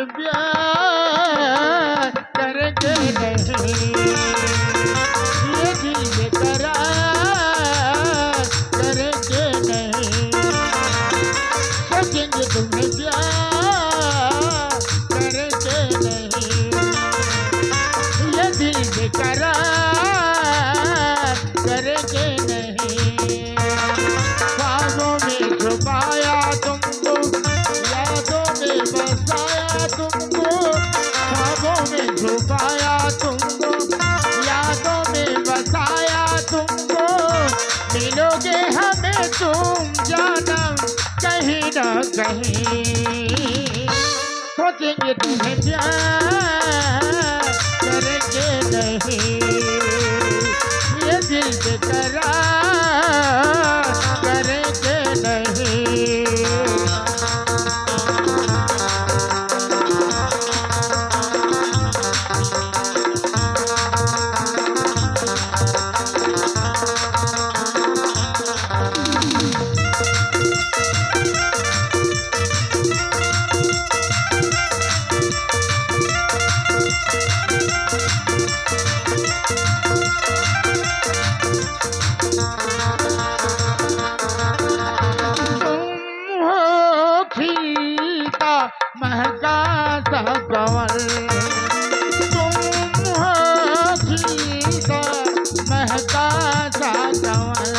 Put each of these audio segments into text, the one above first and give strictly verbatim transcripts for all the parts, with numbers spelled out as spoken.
प्यार करेंगे नहीं, ये दिल बेकरार करेंगे नहीं, सोचेंगे तुम्हें प्यार करेंगे नहीं, ये दिल बेकरार करेंगे नहीं। ख्वाबों में छुपाया तुमको, यादों में बसाया तुमको, ख्वाबों में छुपाया तुमको, यादों में बसाया तुमको। मिलोगे हमें तुम जानम कहीं ना कहीं, सोचेंगे तुम्हें प्यार करेंगे नहीं, ये दिल बेकरार करेंगे नहीं। तुम हो खिलता महका सा कंवल, तुम हो खिलता महका सा कंवल।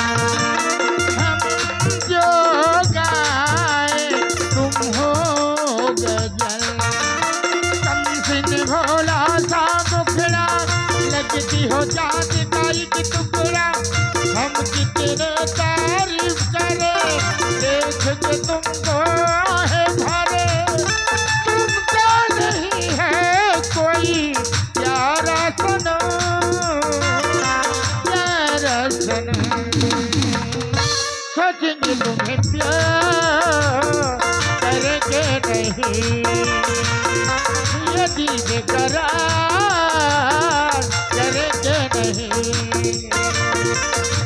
हम जो गाए तुम हो गजल, कम सिन भोला सा मुखड़ा, लगती हो चांद का एक टुकड़ा। हम कितने तारीफ करें, देख के तुमको आहे भरे। तुमका नहीं है कोई प्यारा सनम, प्यारा सनम। सोचेंगे तुम्हें प्यार करेंगे नहीं, ये दिल बेकरार करेंगे नहीं।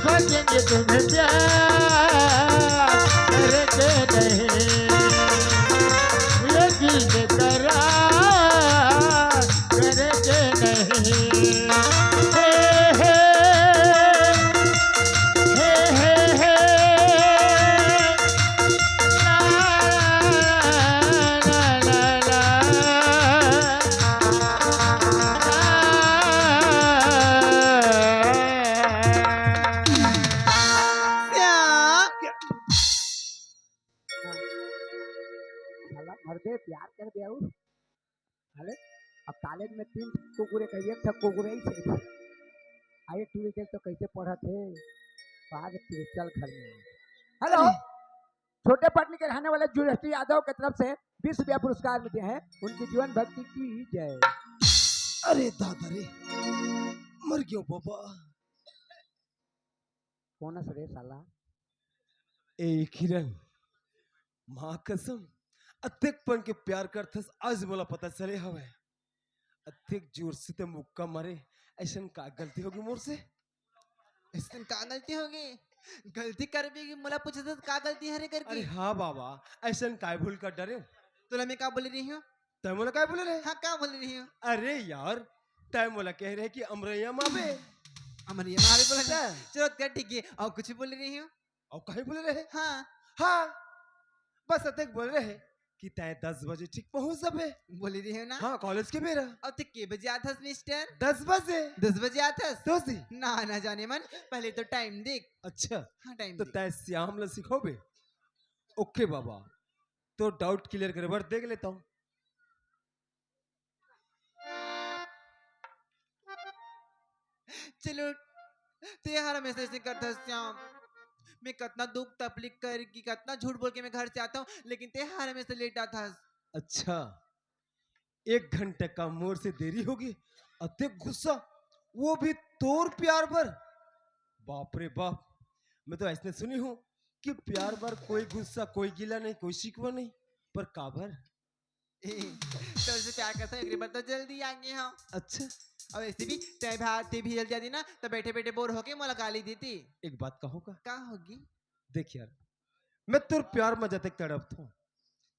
सोचेंगे तुम्हें प्यार करेंगे नहीं, ये दिल बेकरार करेंगे नहीं। हे, हे, हे, हे, हे। ला, ला, ला, ला। साला मर्दे प्यार कर दे अउ। अरे, अब कॉलेज में तीन कुकुरे का एक ठक कुकुरे ही से। आइए टूरी देख तो कैसे पढ़त हे। आज तू चल घर में। हेलो, अरे। छोटे पटनी के रहने वाले जुलस्ती यादव की तरफ से बीस रुपया पुरस्कार मिलते हैं। उनकी जीवन भक्ति की जय। अरे दादा रे, मर गयो बाबा। कौन हस रे साला? ए किरण, माँ कसम, अतेक पन के प्यार करथस, आज मोला पता चले हवय। अतेक जोर से ते मुक्का मारे, ऐसन का गलती होगी मोर से? ऐसन का गलती होगी? गलती करबे कि मोला पूछत हस का गलती हरे करके? अरे हाँ बाबा, ऐसन काय भूल कर डरे? तोला मैं का बोले रही हूँ? तै मोला काय बोले रहे? हाँ, का बोले रही हूँ? अरे यार, तै मोला कहे रहे कि अमरैया माबे। अमरैया माबे बोले रहे? चलो, ठीक है, अउ कुछ बोले रही हूँ? अउ कहीं बोले रहे? हाँ। हाँ, बस अतेक बोले रहे कि तै दस बजे ठीक पहुँच जाबे। बोले रही हूँ ना? हाँ, कॉलेज के बेरा। अउ तै के बजे आथस मिस्टर? दस बजे। दस बजे आथस? दस बजे। ना, ना जाने मन, पहले तो टाइम देख। अच्छा, हाँ, टाइम तो देख। तै श्याम ला सिखाबे? ओके बाबा, तो डाउट क्लियर करे बर देख लेता हूँ। चलो, तै हर हमेशा ऐसे करथस श्याम। मैं कतना दुख तकलीफ कर कि कतना झूठ बोल के मैं घर से आता हूँ, लेकिन तै हर हमेशा लेट आथस। अच्छा, एक घंटे का मोर से देरी होगे, अतेक गुस्सा, वो भी तोर प्यार बर। बाप रे बाप, मैं तो ऐसने सुनी हूँ कि प्यार बर कोई गुस्सा, कोई गिला नहीं, कोई शिकवा नहीं, पर काबर? ए, तोर से प्यार करता हूँ, एकरे बर तो जल्दी आ गे हँव। अच्छा। अउ ऐसे भी तै भी, तै भी जल्दी आती ना, त बैठे बैठे बोर होके मोला गाली देती। एक बात कहूँ का? का होगी? देख यार, मैं तोर प्यार में जतेक तड़पत हूँ,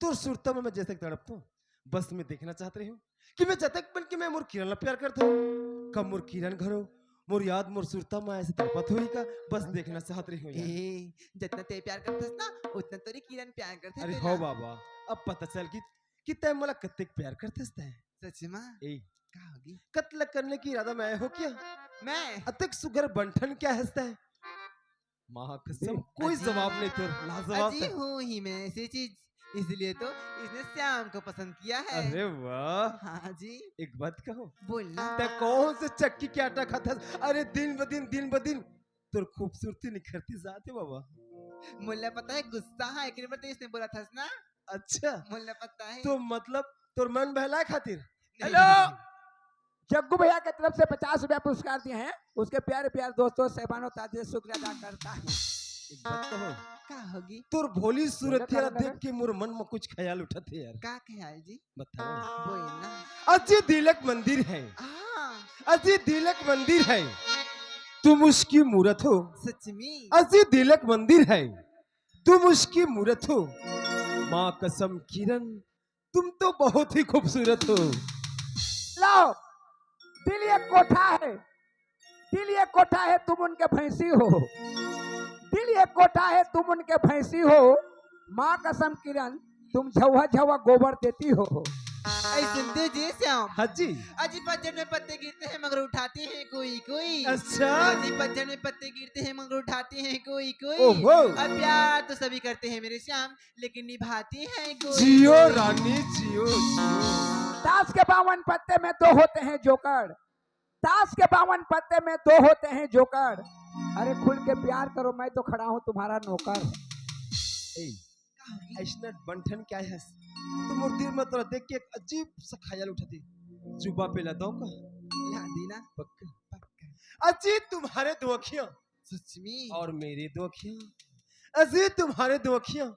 तोर सुरता में मैं जतेक तड़पत हूँ, बस मैं देखना चाहत रहे हूँ कि मैं जतक बन के मैं मोर किरण ला प्यार करत हूँ, कब मोर किरण घरो मोर याद मोर सुरता माया से तड़पत होही का? बस देखना चाहत रहे हूँ यार। ए, जतना ते प्यार करथस ना, उतना तोरी किरण प्यार करथे अरे तेला। हो बाबा, अब पता चल कि, कि तै मोला कतेक प्यार करथस तै। सच मा? ए, का होगी? कत्ल करने की इरादा में आए हो क्या? मैं? अतेक सुघर बंठन क्या हंसता है? माँ कसम, कोई अजी, जवाब नहीं तेरा, लाजवाब अजी था। हूँ ही मैं ऐसी चीज, इसलिए तो इसने श्याम को पसंद किया है। अरे वाह। हाँ जी। एक बात कहो। बोलना। तै कौन से चक्की के आटा खाता? अरे दिन ब दिन, दिन ब दिन तोर खूबसूरती निखरती जात हे बाबा। मोला पता है गुस्सा है, एक बार तो इसने बोला था ना। अच्छा। मोला पता है। तो मतलब तोर मन बहलाए खातिर? नहीं, हेलो। नहीं। जग्गू भैया के तरफ से पचास रुपया पुरस्कार दिए हैं, उसके प्यारे प्यारे दोस्तों, साहिबानों, ताजिए शुक्रिया अदा करता है। एक बात कहो। का होगी? तोर भोली सूरत बोलो, ला बोलो, देख बोलो। के मोर मन में कुछ ख्याल उठत हे यार। का ख्याल जी? बताओ। बोल ना। अजी दिलक मंदिर है। हाँ। अजी दिलक मंदिर है। तुम उसकी मूरत हो। सच में? अजी दिलक मंदिर है। तुम उसकी मूरत हो। माँ कसम किरण, तुम तो बहुत ही खूबसूरत हो। लो, दिल एक कोठा है, दिल एक कोठा है, तुम उनके भैंसी हो। दिल एक कोठा है, तुम उनके भैंसी हो। माँ कसम किरण, तुम झौवा झौवा गोबर देती हो। ऐ सुनते जी श्याम। हाँ जी। अजी पतझड़ में पत्ते गिरते हैं मगर उठाते हैं कोई कोई। अच्छा। अजी पतझड़ में पत्ते गिरते हैं मगर उठाते हैं कोई कोई। ओहो। अब प्यार तो सभी करते हैं मेरे श्याम, लेकिन निभाते हैं कोई जियो कोई। रानी जियो, जियो। ताश के बावन पत्ते में दो होते हैं जोकर, ताश के बावन पत्ते में दो होते हैं जोकर। अरे खुल के प्यार करो, मैं तो खड़ा हूँ तुम्हारा नौकर। ए, ऐसना बंठन क्या है? तू मोर दिल में तोला देख के एक अजीब सा ख्याल उठथे। चुबा पे ला दो का? ला दी ना। पक्का? पक्का। अजी तुम्हारे दो अखियां। सच में? और मेरे दो अखियां। अजी तुम्हारे दो अखियां,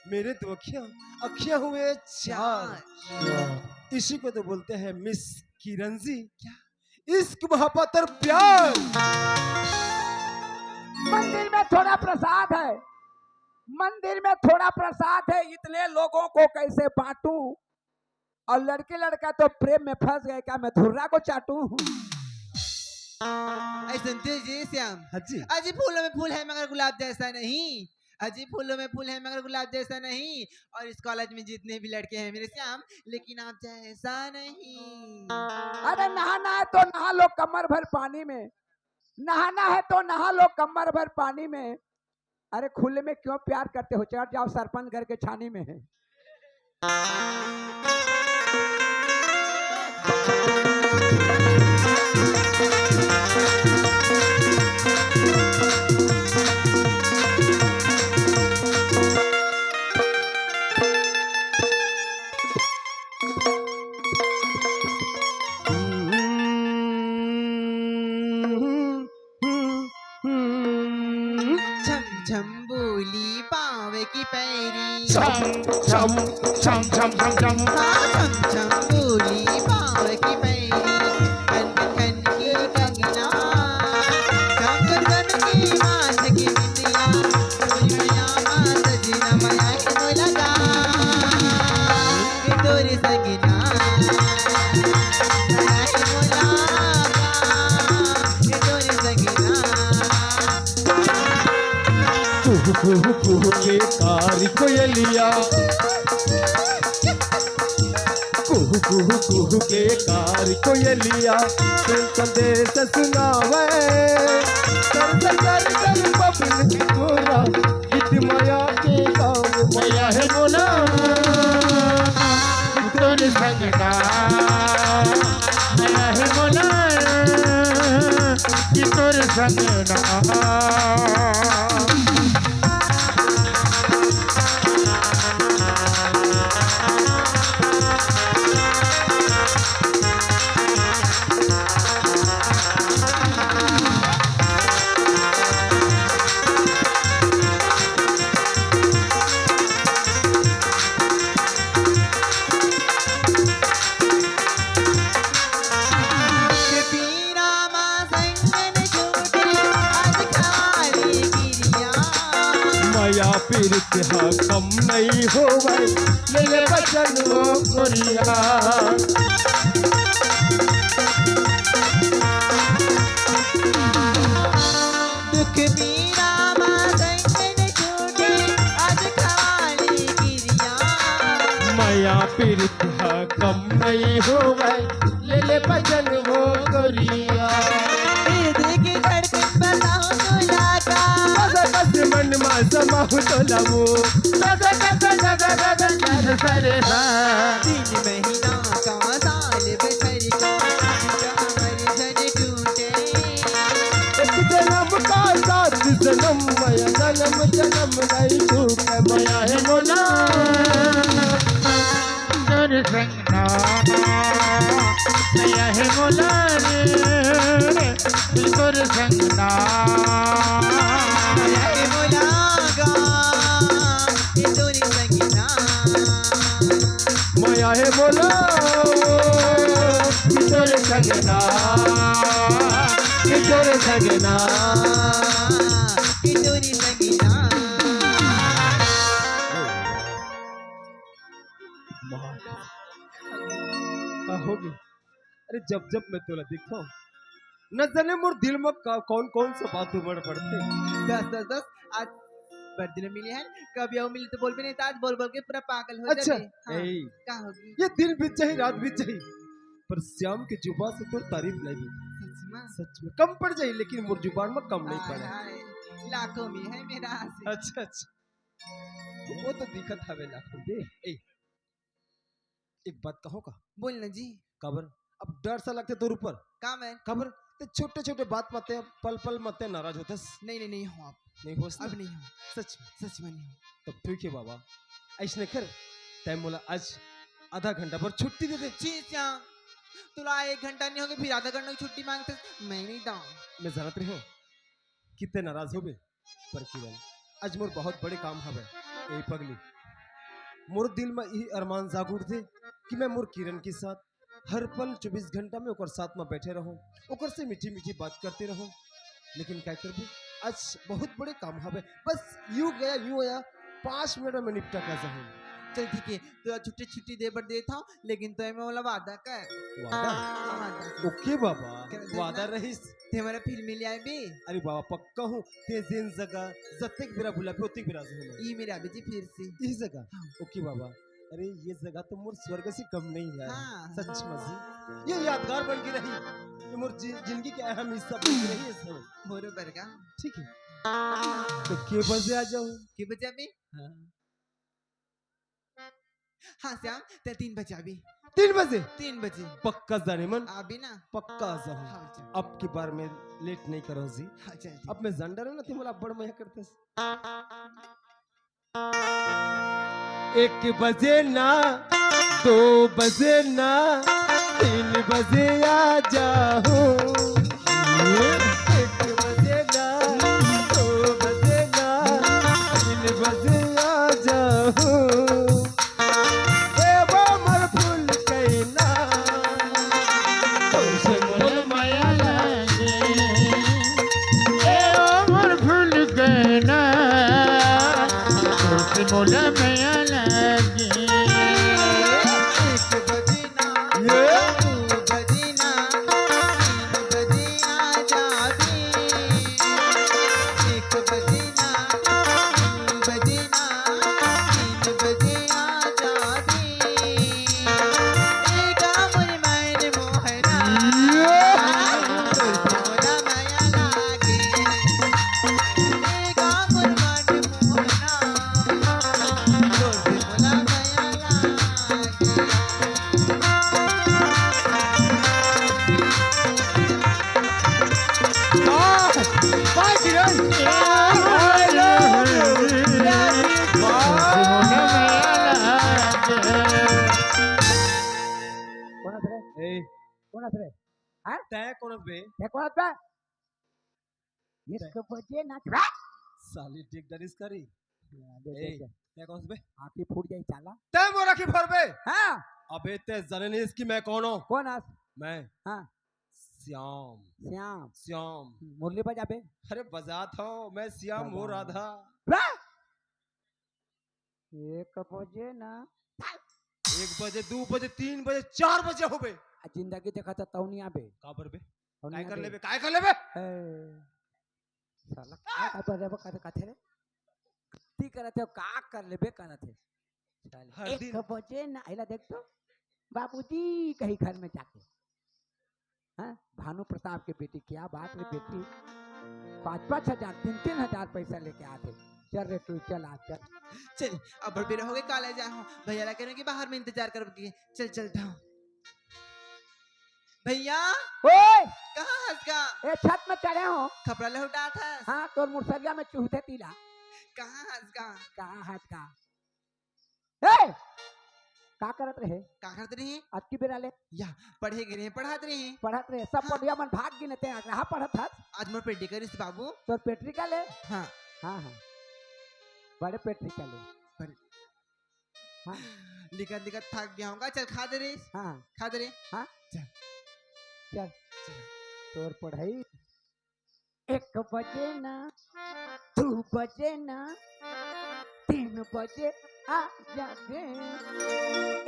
मेरे दो अखियां, अखियां हुए चार। चार। इसी को तो बोलते हैं मिस किरण जी। क्या? इश्क मोहब्बत और प्यार। मंदिर में थोड़ा प्रसाद है, मंदिर में थोड़ा प्रसाद है, इतने लोगों को कैसे बांटूं? और लड़के लड़का तो प्रेम में फंस गए, क्या मैं धुर्रा को चाटूं? ऐ सुनते जी श्याम। हाँ जी। अजी फूलों में फूल है मगर गुलाब जैसा नहीं, अजी फूलों में फूल है मगर गुलाब जैसा नहीं। और इस कॉलेज में जितने भी लड़के हैं मेरे श्याम, लेकिन आप जैसा नहीं। अरे नहाना है तो नहा लो कमर भर पानी में, नहाना है तो नहा लो कमर भर पानी में। अरे खुले में क्यों प्यार करते हो, चढ़ जाओ सरपंच घर के छानी में। छम छम बोली पाँव की पैरी। छम छम छम छम छम छम। हाँ, छम छम बोली पाँव की पैरी। खन खन की कंगना, खन खन की माथ की बिंदिया। बोली मैया माँ सजना मैया के लगा। तोरे संगना, तोरे संगना। कुहू, कुहू, कुहू के कारी कोयलिया। कुहू, कुहू, कुहू के कारी कोयलिया। सुन संदेश सुनावे। कर, कर, कर, कर, बबुल की तोरा। गीत माया के गाँव में माया है मोला, तोर संगना। माया है मोला, कि तोर संगना। पीरित ह कम नइ होवय, ले ले बचन वो गोरिया। दुख बीरा मा कंचन टूटे, आज खवाली किरिया। मया पीरित ह कम नइ होवय, ले ले बचन वो गोरिया। हृदय के धड़कन बताऊं तोला का। बस बस मन मा समाहूं तोला वो। बस बस बस बस बस बस बस। तीन महीना का साल बछर का, कमर झन टूटे। एक जनम का सात जनम, मया जनम जनम नइ टूटे, मया हे मोला। तोर संग ना, मया हे मोला रे, तोर संग ना। मया हे मोला गा, ये तोर संग ना। मया हे मोला, ये तोर संग ना, ये तोर संग ना। ये तोर संग ना। का होगे? अरे, जब जब मैं तोला देखथंव, न जाने मोर दिल म का, कौन कौन सा बात उमड़ पड़थे। बस बस बस, आज बड़दिन मिले हन, कभी अउ मिले त बोलबे नहीं, त आज बोल बोल के पूरा पागल हो अच्छा, जाबे। हाँ, ए। का होगे? ये दिन बीत जाही, रात बीत जाही, पर श्याम के जुबान से तोर तारीफ नहीं बीत। सच में? सच में कम पड़ जाही, लेकिन मोर जुबान म कम नहीं हाय, पड़े। हाय, लाखों में है मेरा आशिक। अच्छा, अच्छा। वो तो दिखत हवे लाखों में। ए, एक बात कहूं का? बोल ना जी। काबर? अब डर सा लगथे तोर ऊपर। का मैं? काबर? ते छोटे-छोटे बात म ते, पल-पल म ते नाराज होथस। नहीं, नहीं, नहीं हों अब। नहीं होस ना? अब नहीं हों। सच में? सच में नहीं हों। तब ठीक हे बाबा, अइसने कर, तैं मोला आज आधा घंटा भर छुट्टी दे दे। छी श्याम, तोला एक घंटा नहीं होगे, फिर आधा घंटा की छुट्टी मांगथस, मैं नहीं दंव। मैं जानत रहेंव कि ते नाराज होबे, पर किरण, आज मोर बहुत बड़े काम हवे। ए पगली, मोर दिल म इही अरमान जाग उठथे कि मैं मोर किरण के साथ हर पल चौबीस घंटा में ओकर साथ म बैठे रहूं, ओकर से मीठी-मीठी बात करते रहूं। लेकिन का करबे, आज बहुत बड़े काम हवे, बस यूं गया, यूं आया, पाँच मिनट में निपटा के आ जाहूं। चल ठीक हे, तो छुट्टी, छुट्टी दे बर देथंव, लेकिन तैं मोला वादा कर। वादा? हाँ, वादा। ओके बाबा, कर देना। वादा रहिस। ते मोला फिर मिल आबे। अरे बाबा, पक्का हूँ, ते जेन जगह जतेक बेरा बुलाबे, ओतेक बेरा आ जाहूं मैं। ई मेर आबे जी फिर से। इही जगह? हाँ। ओके बाबा। अरे, ये जगह तो मोर स्वर्ग से कम नहीं यार। हाँ। सच में जी। ये यादगार बन के रही। ये मोर जि-, जिंदगी के अहम हिस्सा बन के रही ये सब। मोरो बरगा। ठीक हे। तो के बजे आ जाहूं? के बजे आबे? हाँ। हाँ श्याम, ते तीन बजे आबे। तीन बजे? तीन बजे। पक्का जाने मन? आबे ना। पक्का आ जाहूं। हाँ, जा। अब की बार मैं लेट नहीं करंव जी। हाँ, जा, जा। अब मैं जान डरेंव ना, ते मोला बड़ मया करथस। एक बजे ना, दो बजे ना, तीन बजे आ जाहूं। एक बजे ना, दो बजे ना, तीन बजे आ जाहूं। ए वो मोर फूल कइना, तोर से मोला मया लागे। ए वो मोर फूल कइना, तोर से मोला मया लागे। एक बजे ना, ये? दो बजे ना, तीन बजे आ जाबे। एक बजे ना, दो बजे ना, तीन बजे आ जाबे। ए गा मोर मन मोहना, ये? तोर से मोला मया लागे। ए गा मोर मन मोहना, तोर से मोला मया लागे। वाह! वाह किरण! I love you! वाह! कोन हस रे? ए। कोन हस रे? हाँ? तैं कोन हस बे? तैं कोन हस बे? एक बजे ना। साली देख डरिस करी। हाँ, देख, ए, देख, देख। तैं कोन हस बे? आँखी फूट जाही साला। तैं मोर आँखी फोड़बे? हाँ। अबे तैं जाने नहीं इसकी मैं कौन हूँ? कोन हस? मैं हाँ। श्याम। श्याम। श्याम। हम्म, मुरली बजाबे? अरे बजात हूँ मैं श्याम हूँ राधा। राधा। वाह! एक बजे ना। एक बजे, दू बजे, तीन बजे, चार बजे होबे। आ जिंदगी देखा था तौनी आबे। का बर बे? तौनी काय कर आबे। लेबे? काय कर लेबे? ए, साला का कर लेबे? का कथे रे? गलती करत हे, का कर लेबे करत हे। चल, हर एक दिन। बजे ना, एला देख तो, बाबूजी कहीं घर में जाके। हाँ, भानु प्रताप के बेटी, क्या बात रे बेटी, पाँच पाँच हजार, तीन तीन हजार पैसा लेके आथे। चल रे तू, चल आ, चल। चल, अब बेरा हो गए, कॉलेज जाए हो। भैया ला कह रहे कि बाहर में इंतजार कर के। चल, चल, ढाओ। भैया, ओए, कहाँ हस गा? ए, छत में चढ़े हो। खपड़ा ले उठात हस। हाँ, तोर मुसरिया में चूहथे तीला। कहाँ हस गा? कहाँ हस गा? ए! का करत रहे? का करत रहे? अतकी बेरा ले। या, पढ़े गे रहे, पढ़त रहे। पढ़त रहे, सब हाँ। पढ़िया मन भाग गिने ते, अगरहा पढ़त हस। आज मोर practical रिस बाबू। तोर practical ले? हाँ। हाँ, हाँ। बड़े practical ले। बड़े। हाँ। लिखत लिखत थक गया होगा, चल खा दे रे। हाँ। खा दे रे। हाँ। चल। चल। चल। तोर पढ़ाई एक बजे ना, दू बजे ना, तीन बजे आ जाबे।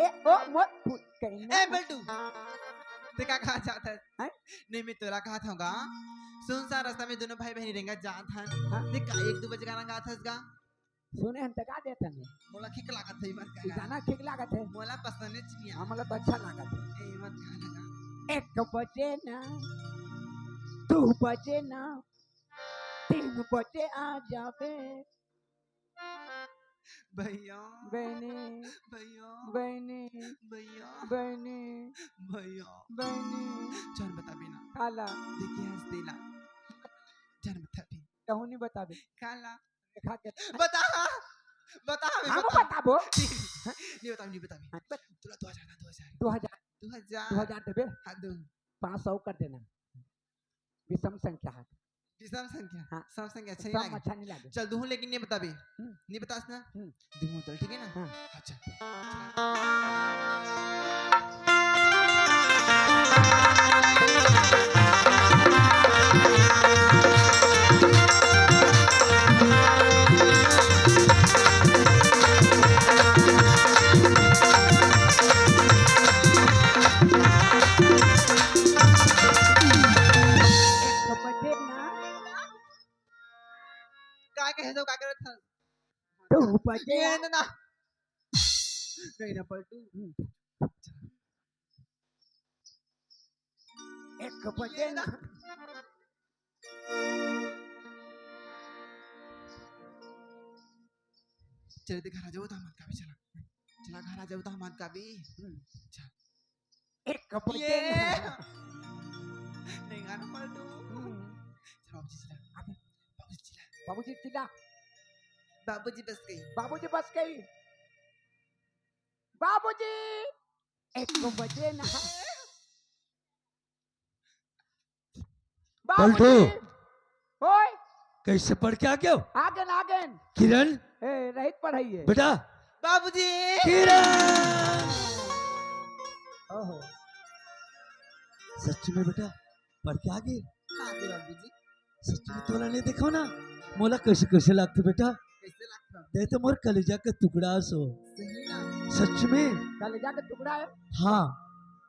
ए, ओ मोर फुलकैना। ए, बल्टू, ते का कहा चाहत हस? हैं? नहीं, मैं तोला कहा था गा। सुनसान रास्ता में दोनों भाई बहनी रेंगत जात हन। हाँ। ते का एक दू बजे गाना गात हस गा? सुने हन त गा देत हन। मोला ठीक लागत हे, मत गा। गाना ठीक लागत हे। मोला पसंद नहीं चिनिया। हाँ, मोला तो अच्छा लागत हे। ए, मत गा, गा। एक बजे ना, दू बजे ना, तीन बजे आ जाबे। भैया। बहनी। भैया। बहनी। भैया। बहनी। भैया। बहनी। जान बता बिना। काला। देखिए हंस देला। जान बता भी। कहूँ नहीं बताबे। काला। देखा के बता, बता, हमें हम बता। बताबो। नहीं बता, नहीं बता। हाँ, बता। तुला दो हजार ना, दो हजार। दो हजार। दो हजार। दो हजार देबे? हाँ, दो। पाँच सौ कर देना। विषम संख्या है। विषम संख्या? हाँ। सम संख्या अच्छा नहीं सम लागे। अच्छा नहीं लागे। चल, दूँ, लेकिन नहीं बताबे। हम्म। नहीं बतास ना? हम्म। दूँ, चल, ठीक है ना? हाँ। अच्छा। का कहे तो का करत हस? दू बजे ये ना। ना, ना। नहीं ना, पलटू। हम्म। एक बजे ना। चल, ते घर आ जाओ, तो हम मत काबे, चला। चला, घर आ जाओ, तो हम मत काबे। हम्म। चल। एक बजे ये। ना। नहीं गाना पलटू। हम्म। चल, बाबूजी चिल्ला। अबे। बाबूजी चिल्ला। बाबूजी चिल्ला। बाबूजी बस गई। बाबूजी बस गई। बाबूजी, एक बजे ना। पलटू। बाबूजी। ओए। कैसे पढ़ के आ गयो? Again, again. किरण। ए, रहित पढ़ाई है। बेटा। बाबूजी। किरण। ओहो। सच में बेटा, पढ़ के आ गए? हाँ, आगे बाबूजी। सच में तोला नहीं देखो ना, मोला कैसे कैसे लागथे बेटा। कैसे लागथे? ते तो मोर कलेजा के टुकड़ा सो। सही ना? सच में। कलेजा के टुकड़ा है? हाँ।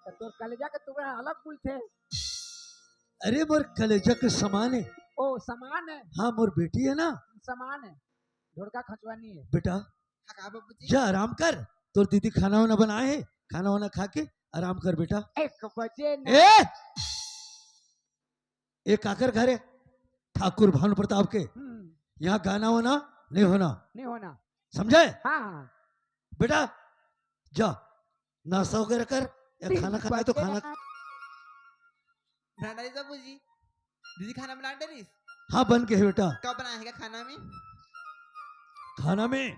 तो तोर कलेजा के टुकड़ा अलग बोलथे। अरे मोर कलेजा के समान है। ओ, समान है? हाँ, मोर बेटी है ना। समान है। ढोड़का खचवानी है। बेटा, हाँ, का बाबूजी? जा आराम कर, तोर दीदी खाना वाना बनाए है, खाना वाना खा के आराम कर बेटा। एक बजे ना। ए! ए काकर घर है? ठाकुर भानु प्रताप के। हम्म। यहाँ गाना वाना नहीं होना। नहीं होना। समझे? हाँ, हाँ। बेटा, जा, नाश्ता वगैरह कर, या तीन खाना खाना है तो बजे खाना। ना। भंडारी बाबूजी, दीदी खाना बना डरिस? हाँ, बन के है बेटा। का बनाए हे खाना में? खाना में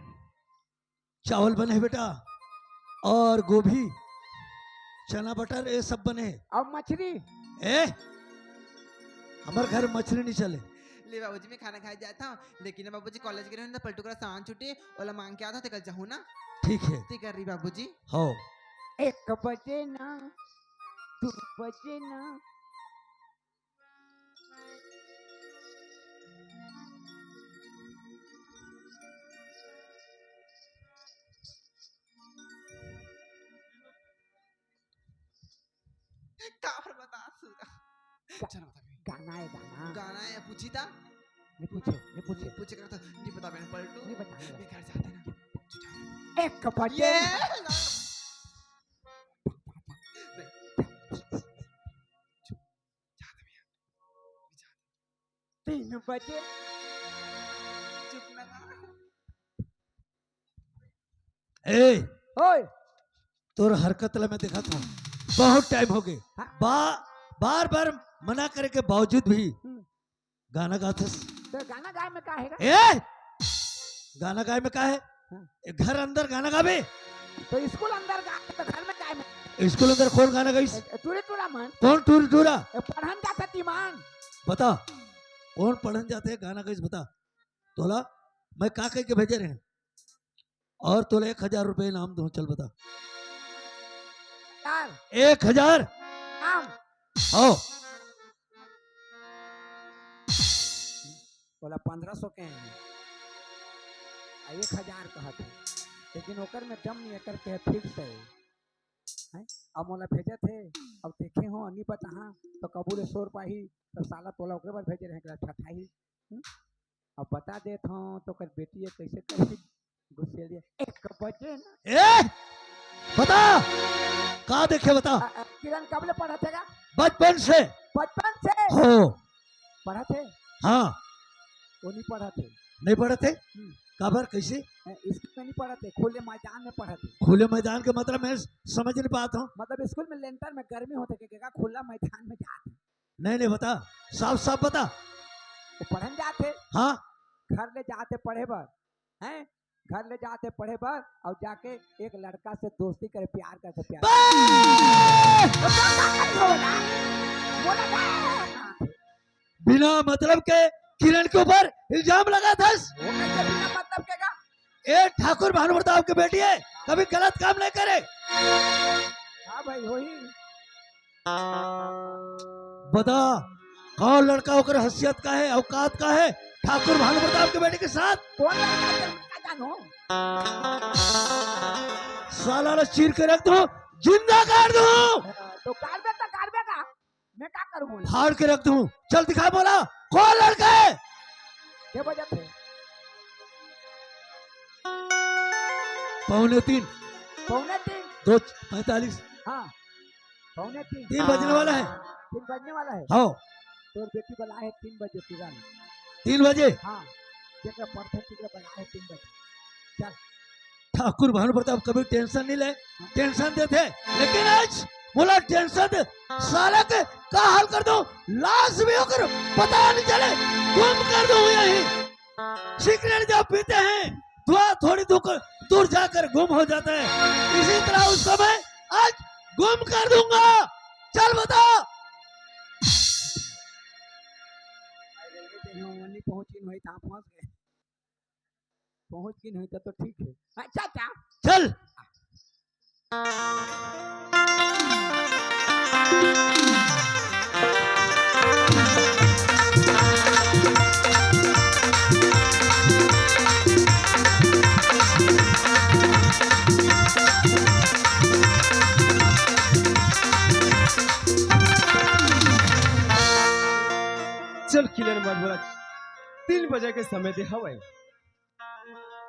चावल बने हे बेटा, और गोभी, चना बटर, ये सब बने हे। और मछली? ए, हमर घर मछली नहीं चले। ले बाबूजी, मैं खाना खाए जाता हूँ, लेकिन बाबूजी कॉलेज गे रहेंव ना, पलटू करा सामान छुट्टी, ओला मांग के आता हूँ, ते कल जाहूँ ना। ठीक है। ते कर रही बाबूजी। हो। एक बजे ना, दू बजे ना। चल बता बे। गाना है, गाना। गाना है, पूछी था? नहीं पूछे, नहीं पूछे। पूछे करता, नहीं बता, मैंने पलटू। नहीं बताऊंगा। मैं घर जाता ना। एक बजे। ये ना। नहीं। जा, जा, जा, जा। तीन बजे। चुप ना रहा। ए, ओए। तोर हरकत ला मैं देखत हूँ, बहुत टाइम हो गए। हाँ। बा-, बार बार मना करे के बावजूद भी हम्म। गाना गाथस। तो गाना गाए में का है? ए, गाना गाए में का है? हाँ। ए, घर अंदर गाना गावे। तो स्कूल अंदर गा, तो घर में गाए में? स्कूल अंदर कौन गाना गाइस? ए, ए, टूरी टूरा मन। कौन टूरी टूरा? ए, पढ़न जाता तीमान। बता, कौन पढ़न जाते हैं गाना गाइस, बता। तोला मैं का कह के भेजे रहे? और तोला एक हजार रुपए इनाम दूं, चल बता। यार। एक हजार? आम। हो। बोला पंद्रह सौ के हैं, आ एक हजार कहत है, लेकिन ओकर में दम नहीं, एकर के फिक्स है, हैं? अब मोला भेजत है, अब देखे हो, नहीं बताहा, तो कबूले शोर पाही, तो साला तोला ओकरे बर भेजे रहे, एकरा ठठाही। हम्म? अब बता देत हूँ, तो ओकर बेटी है, कैसे करी? गुस्सेलिया, एक बजे ना। ए, बता, का देखे बता? अ, अ, किरण कब ले पढ़त हे गा? बचपन से। बचपन से? हो। पढ़त हे? हाँ। वो नहीं पढ़त हे। नहीं पढ़त हे? हम्म। काबर, कैसे? अ, स्कूल में नहीं पढ़त हे, खुले मैदान में पढ़त हे। खुले मैदान के मतलब मैं समझ नहीं पाता हूँ। मतलब स्कूल में लेंटर में गर्मी होथे, के, के का खुला मैदान में जात हे। नहीं, नहीं, बता, साफ साफ बता। वो पढ़न जात हे। हाँ। घर ले जात हे पढ़े बर, हैं? घर ले जात हे पढ़े बर, और जाके एक लड़का से दोस्ती करे, प्यार करके प्यार। बस! तो का करी हो ना? बोला ना। बिना मतलब के किरण के ऊपर इल्जाम लगाथस। वो कैसे बिना मतलब के का? ए ठाकुर भानु प्रताप के बेटी है, कभी गलत काम नहीं करे। हाँ भाई, वही। बता, कौन लड़का ओकर हैसियत का है, औकात का है, ठाकुर भानु प्रताप के बेटी के साथ? कौन लड़का है, मैं का जानूं? साला ला चीर के रख दूं, जिंदा कर दूं। तो काटबे तो काटबे का, मैं का करूं बोल? फाड़ के रख दूं। चल दिखा, बोला, कौन लड़का है? के बजत हे? पौने तीन। पौने तीन? दो पैंतालीस। हाँ, पौने तीन। तीन बजने वाला है। तीन बजने वाला है। हाँ। तोर बेटी बलाए हे तीन बजे तुरंत। तीन बजे? हाँ, जेकर पढ़थे तेकर बलाए हे तीन बजे। चल। ठाकुर भानु प्रताप कभी टेंशन नहीं ले, टेंशन देथे, लेकिन आज मोला टेंशन दे, साला के का हाल कर दूं, लाश भी ओकर पता नहीं चले, गुम कर दूं यही। सिगरेट जब पीते हैं, धुआं थोड़ी दूर, दूर जाकर गुम हो जाता है, इसी तरह उस समय आज गुम कर दूंगा। चल बता। पहुंच गई भाई, कहाँ पहुंच गए? पहुंच गई नहीं तो, तो ठीक है। अच्छा, अच्छा। चल। चल किरण, मत बोला, तीन बजे के समय दे हवय।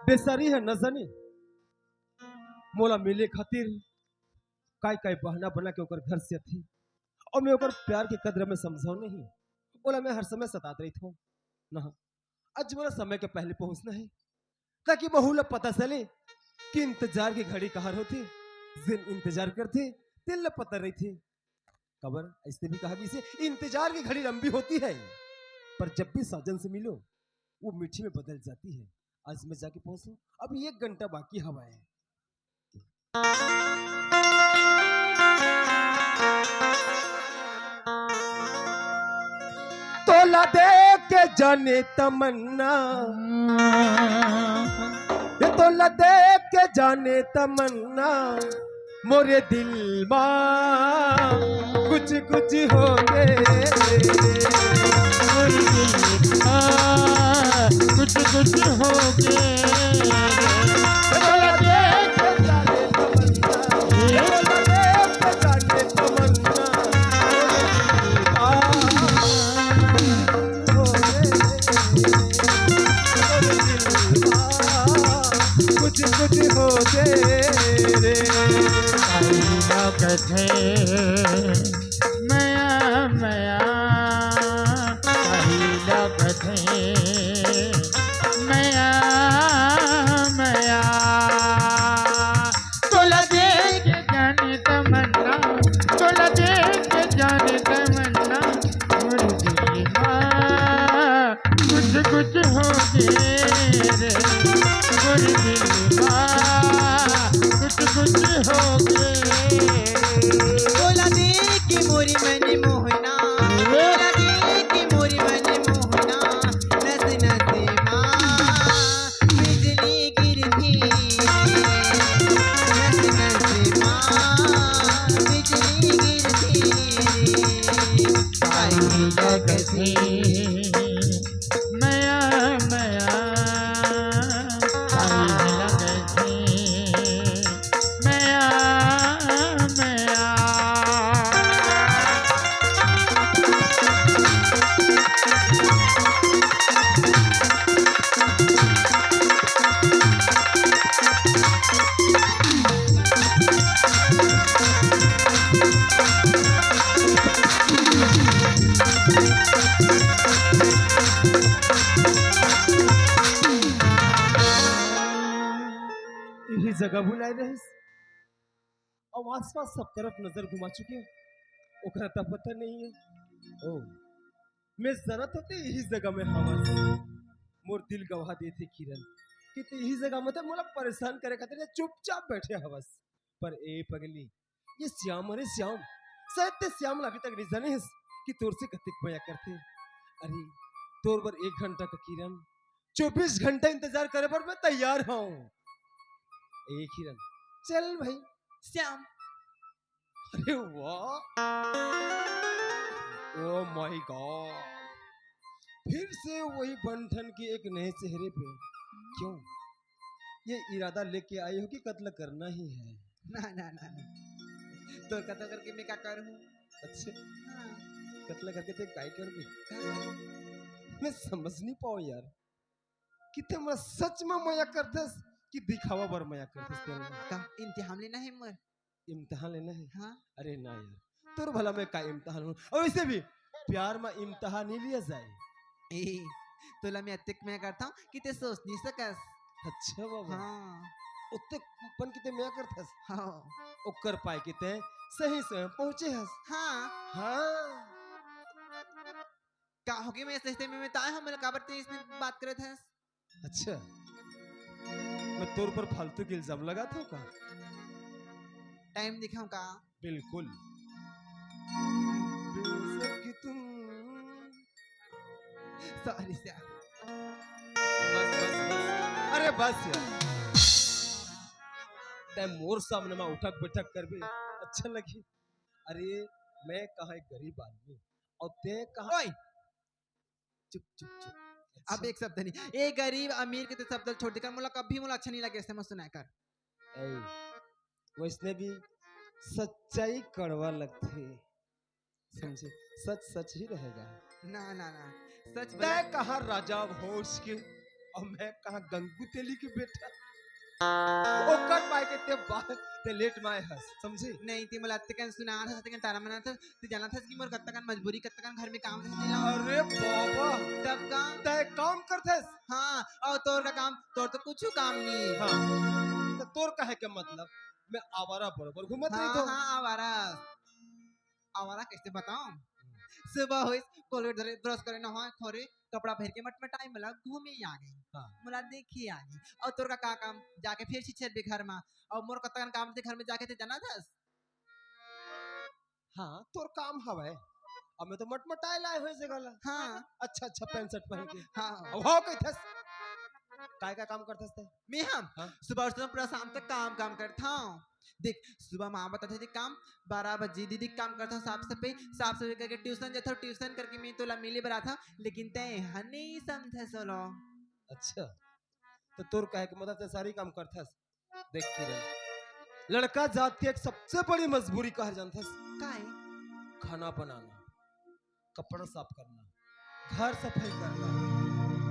बेचारी ह न जाने मोला मिले खातिर काय-काय बहाना बना के ओकर घर से आथे, अउ मैं ओकर प्यार के कदर में समझाव नहीं, ओला मैं हर समय सतात रहिथव। ना, आज मोला समय के पहले पहुंचना हे, ताकि बहू ला पता चले कि इंतजार के घड़ी कहाँ होथे। जेन इंतजार करथे, तेन ला पता रहिथे। काबर अइसने भी कहा गिस हे, इंतजार की घड़ी लंबी होती है, पर जब भी साजन से मिलो, वो मीठी में बदल जाती है। आज मैं जाके पहुंचूं, अभी एक घंटा बाकी हवा है। तोला देख के जाने तमन्ना, ये तोला देख के जाने तमन्ना, मोरे दिल मा कुछ कुछ हो गए। मोरे दिल मा कुछ कुछ हो गए। तोला देख के जाने तमन्ना, ये तोला देख के जाने तमन्ना, मोरे दिल रे, मोर दिल मा कुछ कुछ होगे। तोला देख के मोरी मन मोहना, तोला देख के मोरी मन मोहना, नस नस मा बिजली गिरथे। नस नस मा बिजली गिरथे। आई लगथे। मया, मया, आई लगथे। मया, मया। इही जगह बुलाए रहिस। अब आसपास सब तरफ नजर घुमा चुके हो, ओकरा त पता नहीं है। ओ, मैं जानत होते यही जगह में हवस। मोर दिल गवाह देथे किरण कि ते यही जगह में त मोला परेशान करे खातिर चुपचाप बैठे हवस। पर ए पगली, ये श्याम, अरे श्याम, शायद ते श्याम ला अभी तक नहीं जाने हस कि तोर से कतेक मया करथे। अरे, तोर बर एक घंटा का किरण, चौबीस घंटा इंतजार करे बर मैं तैयार हूँ। ए किरण, चल भाई। श्याम। अरे वाह, ओ माय गॉड, फिर से वही बंठन के एक नए चेहरे पे। क्यों, ये इरादा लेके आई हो कि कत्ल करना ही है? ना, ना, ना, ना। तो कत्ल करके मैं क्या करूँ? अच्छा, हाँ। कत्ल करके ते काय करबे? हाँ। मैं समझ नहीं पाऊँ यार, कि ते मोला सच में मया करथस कि दिखावा बर मया करथस ते मोला? का इम्तिहान लेना है मोर? इम्तिहान लेना है? हाँ। अरे ना यार, तोर भला मैं का इम्तिहान हूँ? और वैसे भी प्यार में इम्तिहान नहीं लिया जाए। ए, तोला मैं अतेक मया करथौं कि ते सोच नहीं सकस। अच्छा बाबा। हाँ। ओतेक पन कि ते मया करथस। हाँ। ओकर पाए कि ते सही समय पहुँचे हस। हाँ। हाँ। का होगे, मैं सही समय में ताय हूँ, मोला काबर ते इसने बात करत हस? अच्छा, मैं तोर पर फालतू के इल्जाम लगात हूँ का? टाइम दिखाऊं का? बिल्कुल। बेशक तुम, सॉरी सर। बस, बस, बस। अरे बस यार, तै मोर सामने में उठक बैठक करबे, अच्छा लगही? अरे, मैं कहाँ एक गरीब आदमी, और तै कहाँ ओए! चुप, चुप, चुप। अच्छा। अब एक शब्द नहीं। ए गरीब अमीर के तो शब्द छोड़ दे कर, मोला कभी मोला अच्छा नहीं लगे, ऐसे मत सुनाया कर। ए, वैसने भी सच्चाई कड़वा लगथे, समझे? सच सच ही रहेगा। ना, ना, ना, सच तै बोला। कहाँ राजा भोज के और मैं कहाँ गंगू तेली के बेटा? ओकर पाए के ते बात ते लेट माए हस, समझे? नहीं, ते मोला अत्ते कन सुना था, अत्ते कन ताना मना था, ते जाना था कि मोर कत्ता कन मजबूरी, कत्ता कन घर में काम था, ते ला। अरे बाबा, तब का? तै काम करथस? हाँ, और तोर का काम, तोर तो कुछ काम नहीं। हाँ, तो तोर कहे के मतलब, मैं आवारा बरोबर घूमत हाँ, रही तो। हाँ, आवारा। आवारा कैसे बताऊं? सुबह होइस, कोलगेट धरे, ब्रश करे ना होय, खोरे, कपड़ा पहिर के मटमटाई, मोला घूमे आ गई। हाँ। मोला देखे आ गई। और तोर का, का काम? जाके फिर छिछर बे घर मा। और मोर कतकन काम थे घर में जाके, ते जाना थस? हाँ, तोर काम हवय। अब मैं तो मटमटाए लाए होय जगह ला। हाँ। अच्छा, अच्छा पैंट शर्ट पहन के। हाँ। अब हो कहिथस? काय का काम करथस ते? मैं हम? हाँ। सुबह से पूरा शाम तक काम, काम करथौं। देख, सुबह माँ बताथे देख काम, बारह बजे दीदी काम करथौं, साफ सफाई, साफ सफाई करके ट्यूशन जाथौं, ट्यूशन करके मैं तोला मिले बर आथौं, लेकिन तै ह नहीं समझस ओला। अच्छा, तो तोर कहे के मतलब तै सारी काम करथस? देख किरण, लड़का जात के एक सबसे बड़ी मजबूरी कहा जानथस? काय? खाना बनाना, कपड़ा साफ करना, घर सफाई करना,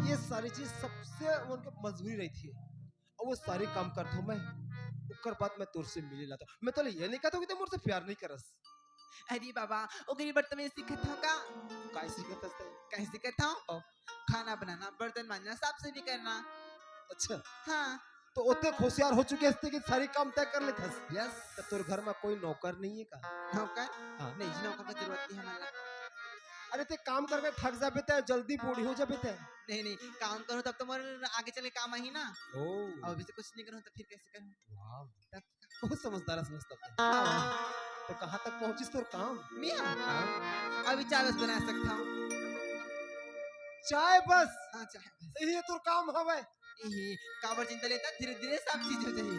ये सारी चीज सबसे उनके मजबूरी रहिथे। और वो सारे काम करथौं मैं, ओकर बाद मैं तोर से मिले ला आथौं। मैं तोला ये नहीं कहत हौं कि तै मोर से प्यार नहीं करस। अरे बाबा, ओकरे बर तो मैं सीखत हौं का? काय सीखत हस तै? काय सीखत हौं? हाँ। खाना बनाना, बर्तन मांजना, साफ सफाई करना। अच्छा। हाँ। तो ओतेक होशियार हो चुके हस तै कि सारे काम तै कर लेथस। Yes। तो तोर घर में कोई नौकर नहीं है का? नौकर? हाँ। नहीं जी, नौकर का जरूरत नहीं हमन ला। अरे तै काम करके थक जाबे तै, जल्दी बूढ़ी हो जाबे तै। नहीं, नहीं, काम करूँ तब तो मोर आगे चल के काम आही ना। ओ। अब अभी से कुछ नहीं करूँ तो फिर कैसे करूँ? वाह। तब बहुत समझदार है, समझता है। हाँ। तो कहाँ तक पहुँचिस तोर काम? मैं? हाँ। अभी चाय बस बना सकता हूँ। चाय बस? हाँ, चाय बस। यही तोर काम हवय? यही, काबर चिंता लेता, धीरे-धीरे सब चीज हो जाही।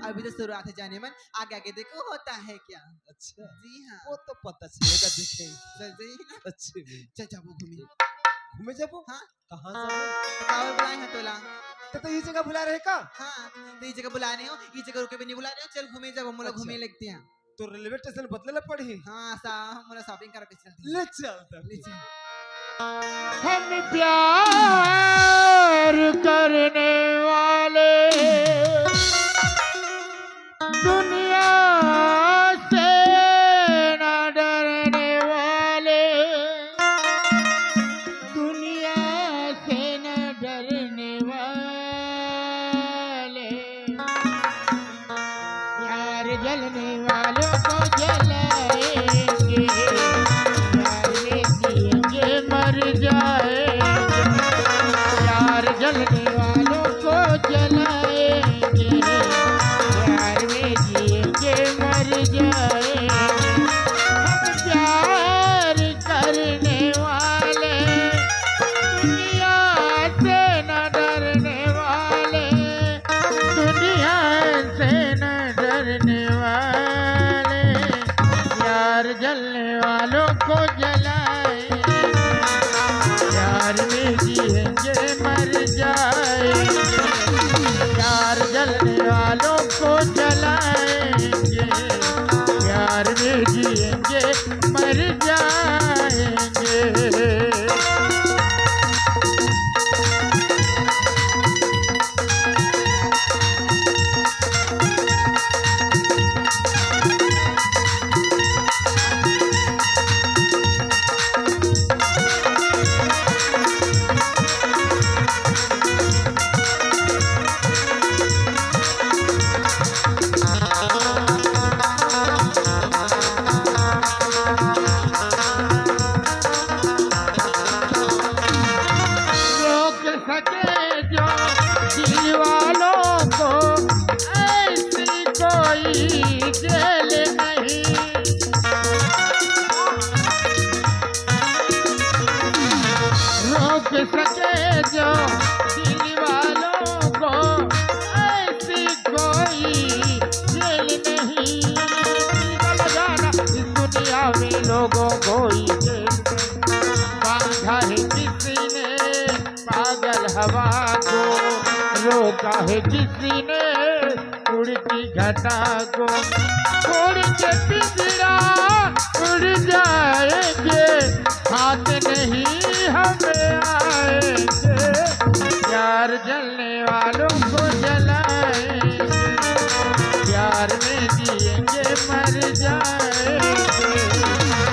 अभी तो शुरुआत है जानेमन, आगे-आगे देखो होता है क्या। अच्छा। जी हाँ। वो तो पता चलेगा, देखेंगे। चल जाही ना। अच्छे में। चल जाबो घूमे। घूमे जाबो? हाँ। कहाँ जाबो? काबर बुलाए हैं तोला? तो, तो ये जगह बुला रहे का? हाँ, तो ये जगह बुला रहे हो, ये जगह रुके भी नहीं बुला रहे हो, चल घूमे जाबो, मोला अच्छा। घूमे लगते हैं। तो रेलवे स्टेशन बदले ला पड़ही। हाँ, सा-, मोला shopping करके चल दे। ले चल तब। ले चल। हम प्यार करने वाले दुनिया से न डरने वाले, दुनिया से न डरने वाले, प्यार जलने वालों को जलाएंगे, प्यार में जिएंगे मर जाएंगे, प्यार जलने वालों को जलाएंगे, प्यार में जिएंगे मर जाएंगे। हम प्यार करने वाले, दुनिया से न डरने वाले, दुनिया से न डरने वाले, प्यार जलने वालों को जलाएंगे, प्यार में जिएंगे मर जाएंगे, प्यार जलने वालों को जलाएंगे, प्यार में जिएंगे मर जाएंगे। रोक सके जो दिल वालों को, ऐसी कोई जेल नहीं। रोक सके जो दिल वालों को, ऐसी कोई जेल नहीं। निकल जाना इस दुनिया में लोगों को ही जेल में। बांधा है किसी ने पागल हवा को, रोका है किसी ने उड़ती घटा को। छोड़ के पिंजरा उड़ जाएंगे, हाथ नहीं हमें आएंगे। प्यार जलने वालों को जलाएंगे, प्यार में जिएंगे मर जाएंगे।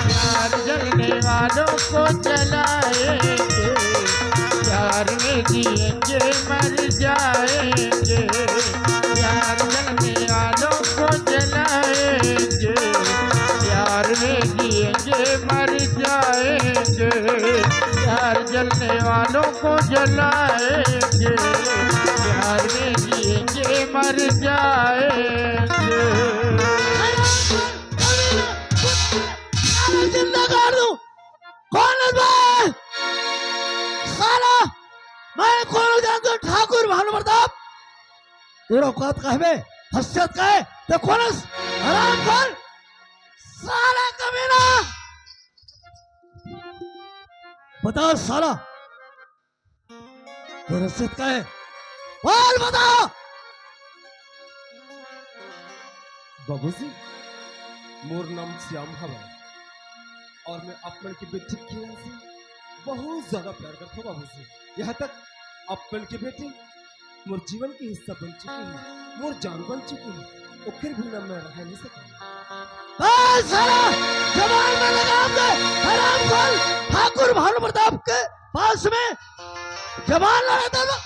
प्यार जलने वालों को जलाएंगे, प्यार में जिएंगे मर जाएंगे। प्यार जलने वालों को जलाएंगे, प्यार में जिएंगे मर जाएंगे। प्यार जलने वालों को जलाएंगे, प्यार में जिएंगे मर जाएंगे। साला जिंदा गाड़ दूं। कौन है बे? साला, मैं कौन हूँ जानते हो? ठाकुर भानु प्रताप। तेरा औकात का है बे? हसीयत का है? ते कौन है? हराम खोर। साला कमीना। बता साला। तोर हसीयत का है? बोल बता। बाबूजी, मोर नाम श्याम हवय और मैं आप मन के बेटी किरण से बहुत ज्यादा प्यार करता हूँ बाबूजी। यहाँ तक आप मन के बेटी मोर जीवन के हिस्सा बन चुकी है, मोर जान बन चुकी है, ओकर बिना मैं रह नहीं सकता। बस साला, जबान में लगाम दे, हरामखोर ठाकुर भानु प्रताप के पास में जबान लड़ाता था।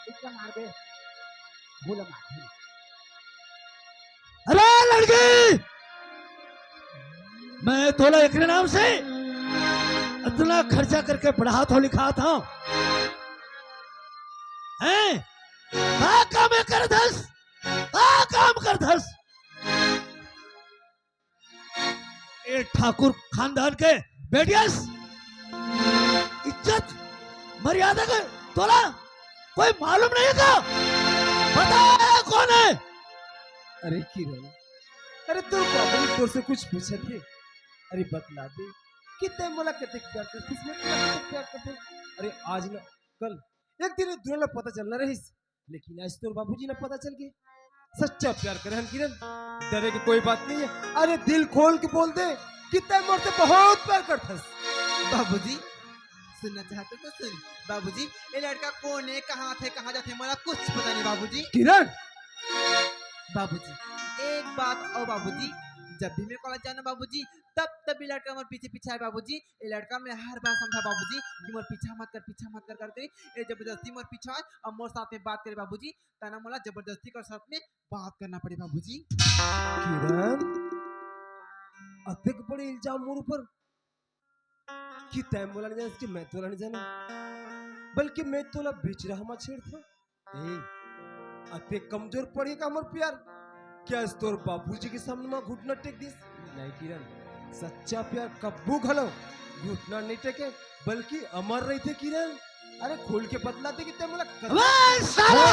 इसका मार दे, गोला मार दे। अरे लड़की, मैं तोला एकरे नाम से अतना खर्चा करके पढ़ात हंव, लिखात हंव, हैं? का काम ए करत हस? का काम करत हस? ए ठाकुर खानदान के बेटियस, इज्जत मर्यादा के तोला कोई मालूम नहीं का? बता, कौन है? अरे किरण, अरे तोर बाबू तोर से कुछ पूछत हे, अरे बतला दे कि तैं मोला कतेक प्यार करथस, मैं तोला कतेक प्यार करथंव। अरे आज न कल एक दिन ए दुनो ला पता चलना रहिस, लेकिन आज तोर बाबूजी ला पता चल गे। सच्चा प्यार करे हन किरण, डरे के कोई बात नहीं है। अरे दिल खोल के बोल दे कि तैं मोर से बहुत प्यार करथस। बाबूजी, सुनना चाहत हस तो सुन। बाबूजी, ए लड़का कौन हे, कहाँ थे, कहाँ जाथे, मोला कुछ पता नहीं बाबूजी। किरण! बाबूजी, एक बात अउ बाबूजी, जब भी मैं कॉलेज जाना बाबूजी, तब तब ए लड़का मोर पीछे पीछे आए बाबूजी। ए लड़का मैं हर बार समझा बाबूजी कि मोर पीछा मत कर, पीछा मत कर करके, ए जबरदस्ती मोर पीछा आए अउ मोर साथ में बात करे बाबूजी, तना मोला जबरदस्ती कर साथ में बात करना पड़े बाबूजी। किरण, अतेक बड़े इल्जाम मोर ऊपर कि तैं मोला नहीं जानस कि मैं तोला नहीं जानंव, बल्कि मैं तोला बीच राह म छेड़थंव। ए, अतेक कमजोर पड़े का हमर प्यार? क्या आज तोर बाबूजी के सामने म घुटना टेक दिस? नहीं किरण, सच्चा प्यार कब्बो घलो घुटना नहीं टेके, बल्कि अमर रहिथे किरण। अरे खोल के बतला दे कि तैं मोला कत- अबे साला!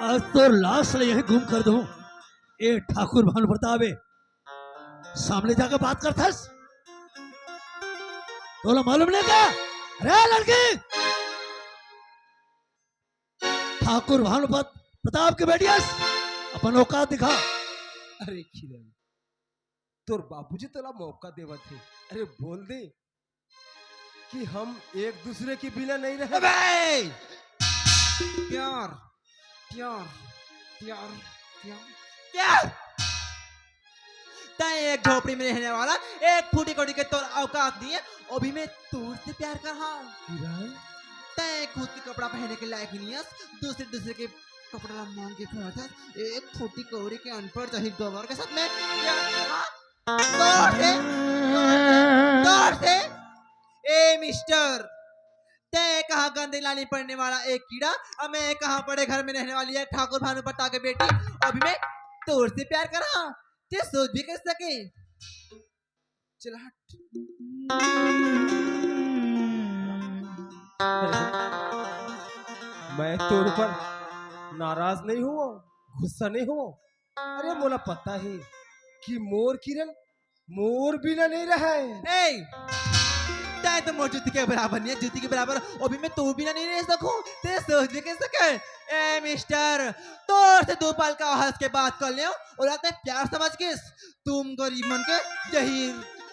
आज तोर लाश ला यहीं गुम कर दूं। ए ठाकुर भानु प्रताप ए, सामने जाके बात करथस? तोला मालूम नहीं का? अरे लड़की, ठाकुर भानु प्रताप के बेटियस, अपन औकात दिखा। अरे किरण, तोर बाबूजी तोला मौका देवत हे, अरे बोल दे कि हम एक दूसरे के बिना नहीं रहे। अबे! प्यार, प्यार, प्यार, प्यार, प्यार। तैं एक झोपड़ी में रहने वाला, एक फूटी कौड़ी के तोर औकात नहीं है, अभी मैं तोर से प्यार कर हाँ। किरण? तैं खुद के कपड़ा पहने के लायक नहीं है, दूसरे दूसरे के कपड़ा ला मांग के पहनत हस, एक फूटी कौड़ी के अनपढ़ जाहिल गंवार के साथ में प्यार कर हाँ। तोर से, तोर से, ए मिस्टर, तैं कहाँ गंदे नाली पढ़ने वाला एक कीड़ा, और मैं कहाँ बड़े घर में रहने वाली है ठाकुर भानु प्रताप के बेटी। अभी मैं तोर से प्यार करा, तैं सोच भी कर सके। चल हट। मैं तोर ऊपर नाराज नहीं हूँ, गुस्सा नहीं हूँ। अरे मोला पता है कि मोर किरण मोर बिना नहीं रहे। ए, तैं तो मोर जूती के बराबर नहीं है, जूती के बराबर। अभी मैं तोर बिना नहीं रह सकूं, तैं सोच भी कर सके। ए मिस्टर, तोर से दो पल का हंस के बात कर ले, ओला तैं प्यार समझ गिस। तुम गरीब मन के यही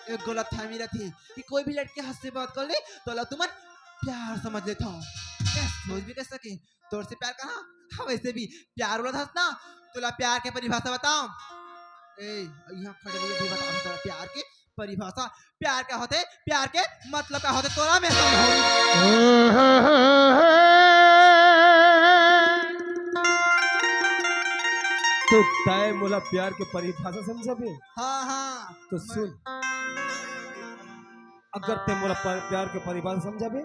एक गलतफहमी रहिथे कि कोई भी लड़की हंस से बात कर ले, तो ओला तुमन प्यार समझ लेथव। तैं सोच भी कर सके। तोर से प्यार कहा? हाँ, वैसे भी प्यार बोलत हस ना, तोला प्यार के परिभाषा बताओ। ए, यहाँ खड़े रहिए, अभी बताओ तोला प्यार के परिभाषा। प्यार का होथे? प्यार के मतलब का होथे? तोला मैं समझाऊं। तो तैं मोला प्यार के परिभाषा समझाबे? हाँ, हाँ। तो सुन, अगर तैं मोला पर-, प्यार के परिभाषा समझाबे,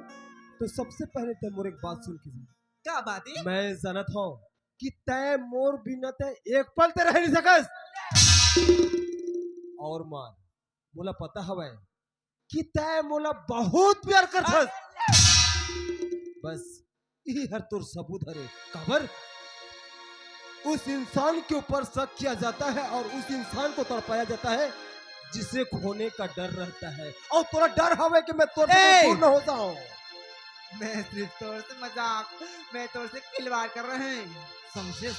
तो सबसे पहले तैं मोर एक बात सुन के जा। का बात है? मैं जानत हूँ कि तैं मोर बिना तैं एक पल तैं रह नहीं सकस। और मान, मोला पता हवय कि तैं मोला बहुत प्यार करथस। बस यही हर तोर सबूत हरे। काबर? उस इंसान के ऊपर शक किया जाता है और उस इंसान को तड़पाया जाता है जिसे खोने का डर रहता है। और तोला डर हवे कि मैं तोर से ए! दूर न हो जाऊं। मैं सिर्फ तोर से मजाक, मैं तोर से खिलवाड़ कर रहे हैं। समझे?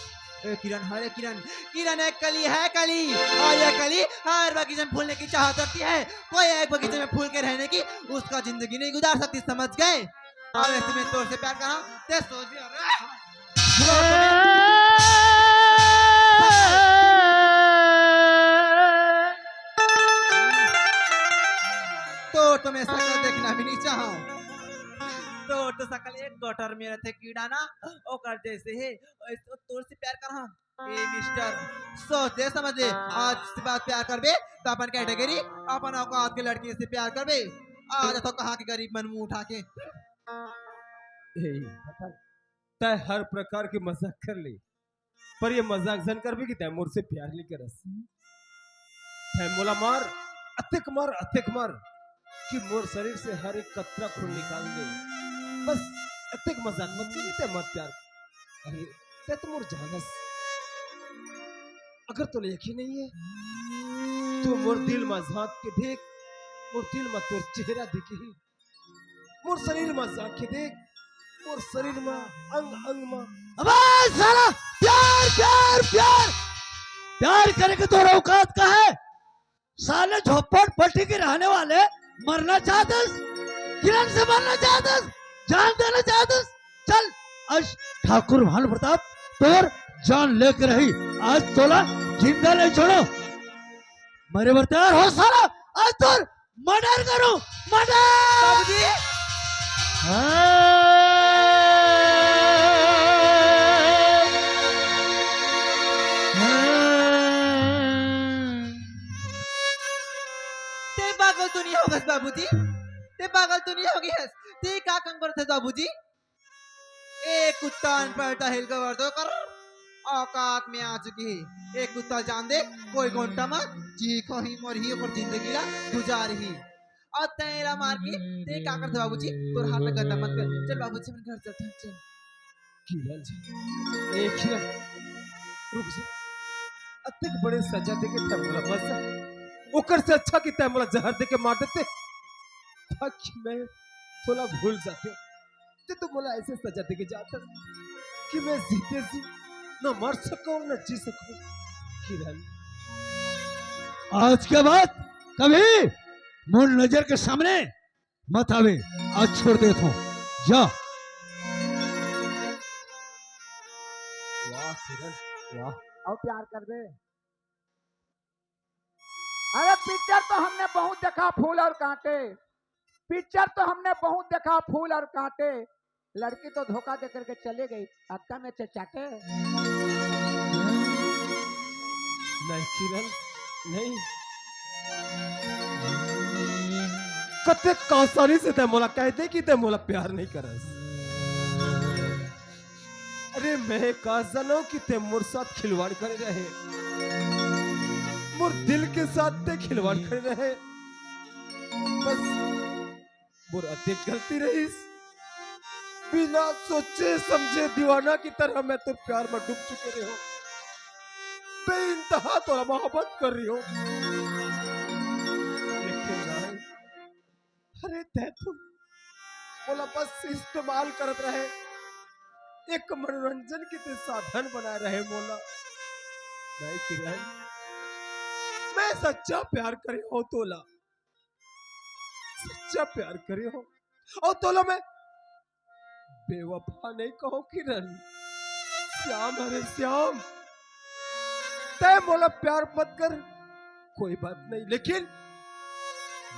ए किरण, अरे किरण, किरण एक कली है, कली। और ये कली हर बगीचे में फूलने की चाहत रखती है। कोई एक बगीचे में फूल के रहने की उसका जिंदगी नहीं गुजार सकती, समझ गए? और वैसे मैं तोर से प्यार करा, ते सोच भी, अरे तो, तो मैं शक्ल देखना भी नहीं चाहूं। तोर तो सकल एक गटर में रथे कीड़ा ना, ओकर जैसे हे। ओइसे तोर से प्यार करहूं। ए मिस्टर, सोच ले समझ ले, आज से बाद प्यार करबे त अपन कैटेगरी, अपन औकात के लड़की से प्यार करबे। आज तो कहां के गरीब मन मुंह उठा के। ए, तय हर प्रकार के मजाक कर ले, पर ये मजाक झन करबे कि तय मोर से प्यार नहीं करस। तय मोला मार, अतेक मार, अतेक मार कि मोर शरीर से हर एक कतरा खून निकाल दे। बस अतेक मजाक मत करी, तय मत प्यार। अरे, तय तो मोर जान हस। अगर तोला यकीन नहीं है, तो मोर दिल मा झांक के देख, मोर दिल मा तोर चेहरा दिखही। मोर शरीर मा झांक के देख, मोर शरीर मा अंग अंग मा। अबे साला, प्यार, प्यार, प्यार, प्यार करे के तोर औकात का है? साले झोपड़पट्टी के रहने वाले, मरना चाहतस, किरण से मरना चाहतस, जान देना चाहतस। चल, आज ठाकुर भानु प्रताप तोर जान लेके रही, आज तोला जिंदा नहीं छोड़ो। मरे बर तैयार हो साला, आज तोर मर्डर करूं, मर्डर। बाबूजी। हाँ। हाँ। ते पागल तो नहीं होगस बाबूजी, ते पागल तो नहीं होगस, ते का काम करत हस बाबूजी? ए कुत्ता अनपढ़ टहिल गवर तो कर औकात में आ चुकी है। ए कुत्ता जान दे, कोई घंटा में जी खोही मरही, ओकर जिंदगी ला गुजारही। और तेला मार के ते का करथे बाबूजी? तोर हाथ ला गंदा मत कर। चल बाबूजी, अपन घर चलथन, चल। किरण जी, ए किरण, रुक जा। अतेक बड़े सजा देके तै मोला मर जा। ओकर से अच्छा कि तै मोला जहर देके मार देते, ताकि मैं तोला भूल जाते। ते तो मोला ऐसे सजा देके जात हस कि मैं जीते जी न मर सकूं, न जी सकूं। किरण, आज के बाद कभी मोर नजर के सामने मत आवे, आज छोड़ देत हूं, जा। वाह किरण, वाह। और प्यार करबे? अरे पिक्चर तो हमने बहुत देखा, फूल और कांटे। पिक्चर तो हमने बहुत देखा, फूल और कांटे। लड़की तो धोखा दे करके चली गई, अक्का में से चाटे। नहीं किरण, नहीं। कतेक आसानी से तै मोला कह दे कि तै मोला प्यार नहीं करस। अरे मैं का जानव कि तै मोर साथ खिलवाड़ करे रहे, मोर दिल के साथ तै खिलवाड़ करे रहे। बस मोर अतेक गलती रहिस, बिना सोचे समझे दीवाना की तरह मैं तोर प्यार में डूब चुके रहे हो, बेइंतहा तोला मोहब्बत कर रही हो। लेकिन भाई, अरे तै तो मोला बस इस्तेमाल करत रहे, एक मनोरंजन के ते साधन बनाए रहे मोला। नहीं किरण, मैं सच्चा प्यार करे हो तोला, सच्चा प्यार करे हो, और तोला मैं बेवफा नहीं कहो किरण। श्याम, अरे श्याम, तै मोला प्यार मत कर, कोई बात नहीं, लेकिन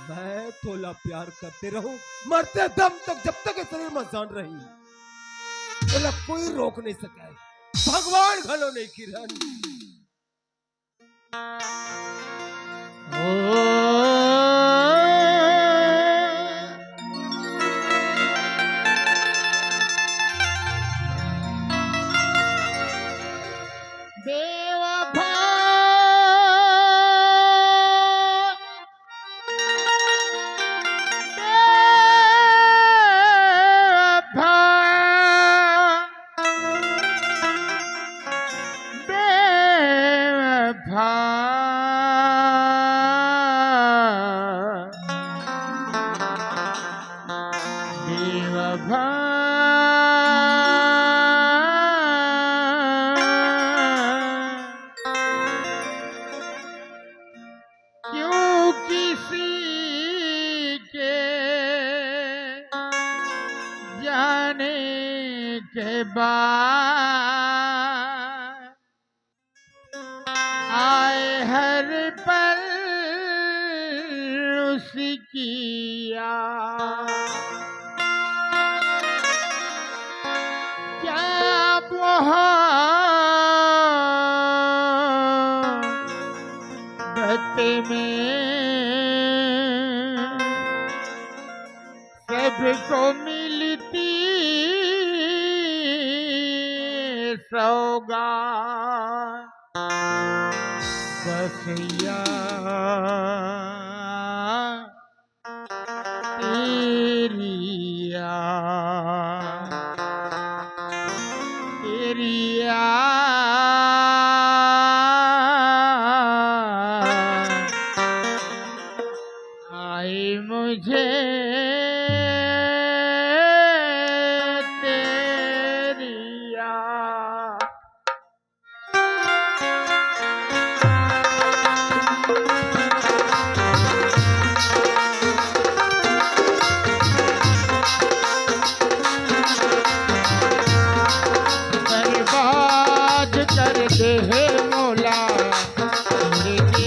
मैं तोला प्यार करते रहूं, मरते दम तक, जब तक ये शरीर में जान रही, तोला कोई रोक नहीं सके, भगवान घलो नहीं किरण। क्यों किसी के जाने के बाद आए हर पल उसकी याद। मिलती सौगात। बस याद तेरी याद, तेरी याद आई मुझे तेरी याद। बर्बाद कर दे है मौला, छोड़ दे रे,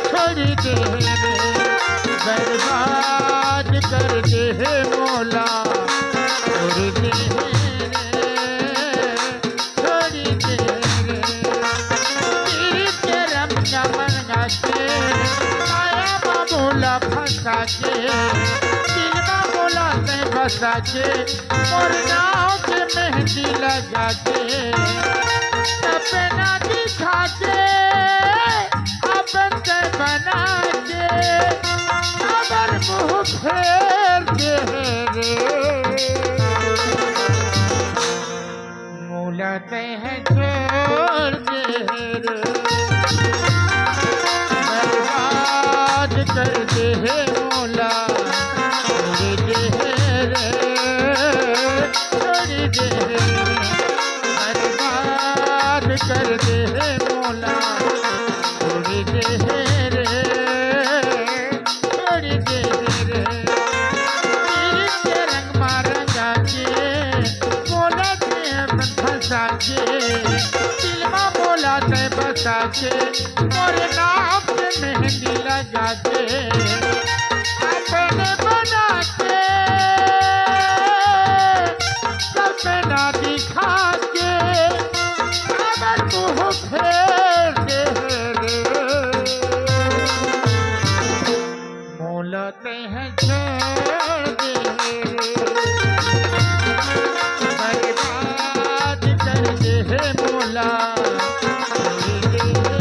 छोड़ दे रे। बर्बाद कर दे है मौला, छोड़ दे रे, छोड़ दे रे। पीर के रंग मंगा के, माया मा मोला फंसा के, दिल मा मोला तैं बसा के, मोर नाव के मेहंदी लगा के, सपना दिखा के, अपन तैं बना के, अबर मुंह फेर दे रे। मोला तैं छोड़ दे रे, बर्बाद कर दे हे मोला, छोड़ दे रे, छोड़ दे रे, बर्बाद कर दे हे मोला, छोड़ दे रे, छोड़ दे रे। पीर के रंग मा रंगा के, मोला तैं फंसा के, दिल मा मोला तैं बसा के, मोर नाम के मेहंदी लगा के, अपने बना के, सपना दिखा के, अब तू फेर दे रे। मोला तैं छोड़ दे रे, बर्बाद कर दे हे मोला, छोड़ दे रे,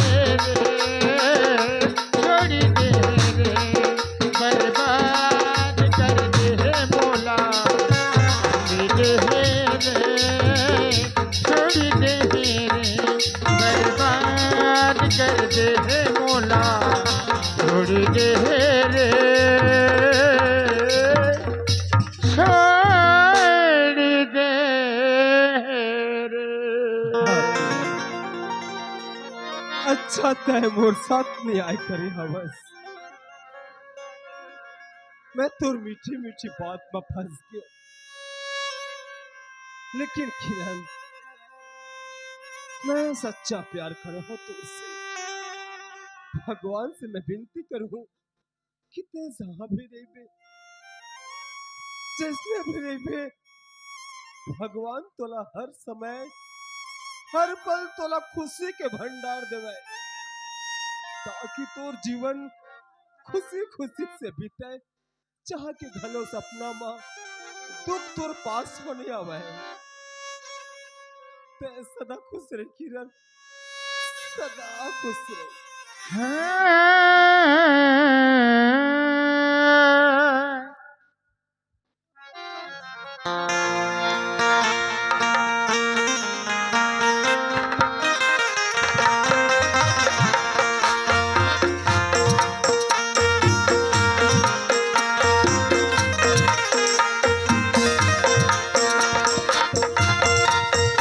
छोड़ दे रे, बर्बाद कर दे हे मोला, छोड़ दे रे, छोड़ दे रे, बर्बाद कर दे हे मोला, छोड़ दे रे, छोड़ दे रे। अच्छा तैं मोर साथ न्याय करे हवस। मैं तोर मीठी मीठी बात में फंस गयो, लेकिन किरण, मैं सच्चा प्यार करे हों तुझसे। भगवान से मैं विनती करूं कि तैं जहां भी रहिबे, जैसने भी रहिबे, भगवान तोला हर समय, हर पल तोला खुशी के भंडार देवे, ताकि तोर जीवन खुशी खुशी से बीते। चाह के घलो सपना मा दुख तोर पास म नइ आवय। तैं सदा खुश रह किरण, सदा खुश रह। हाँ।